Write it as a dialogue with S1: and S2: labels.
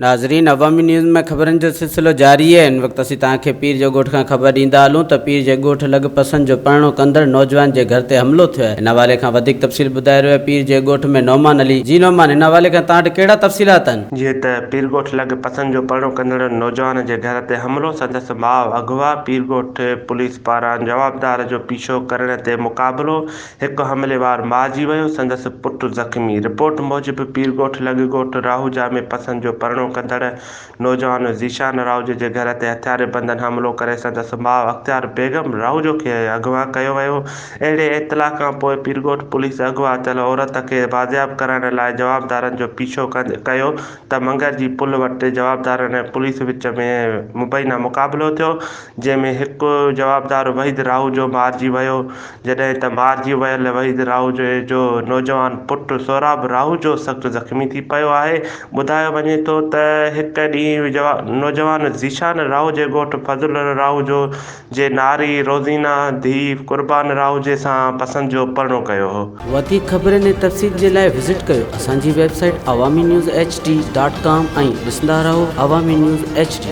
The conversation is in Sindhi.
S1: ناظرين عوامي نيوز ۾ خبرن جو سلسلو جاري آهي هن وقت اسين توهان کي پير جو ڳوٺ کان خبر ڏيندا هلون ته پير جي ڳوٺ لڳ پسند جو پرڻو ڪندڙ نوجوان جي گهر تي حملو ٿيو آهي ان حوالي کان وڌيڪ تفصيل ٻڌائي رهيو آهي پير جي ڳوٺ ۾ نعمان علي جي نعمان ان حوالي کان توهان وٽ ڪهڙا تفصيلات آهن.
S2: جيئن ته پيرڳوٺ لڳ پسند جو پرڻو ڪندڙ نوجوان جي گهر تي حملو، سندس ماء اغوا، پيرڳوٺ پوليس پاران جوابدار جو پيڇو ڪرڻ تي مقابلو، هڪ حملي وار مارجي ويو، سندس پٽ زخمي. رپورٽ موجب پيرڳوٺ لڳ ڳوٺ راهوجا ۾ پسند جو پرڻو ڪندڙ نوجوان ذيشان راهوجي جي گهر تي هٿياربندن حملو ڪري سندس ماء اختيار بيگم راهوجو کي اغوا ڪيو ويو. اهڙي اطلاع کانپوء پيرڳوٺ پوليس اغوا ٿيل عورت کي بازياب ڪرائڻ لاء جوابدارن جو پيڇو ڪيو ته منگر جي پل وٽ جوابدارن ۽ پوليس وچ ۾ مبينا مقابلو ٿيو، جنهن ۾ هڪ جوابدار وحيد راهوجو مارجي ويو. جڏهن ته مارجي ويل وحيد راهوجي جو نوجوان پٽ سهراب راهوجو سخت زخمي ٿي پيو آهي. ٻڌايو وڃي ٿو ته هڪ ڏينهن نوجوان ذيشان راهوجي ڳوٺ فضل راهوجو جي ناري روزينا ڌيء قربان راهوجي سان پسند جو پرڻو ڪيو هو.
S1: وڌيڪ خبرن ۽ تفصيل جي لاء وزٽ ڪيو اسان جي website Awami news H D dot com ۽ ڏسندا رهو عوامي نيوز ايڇ ڊي.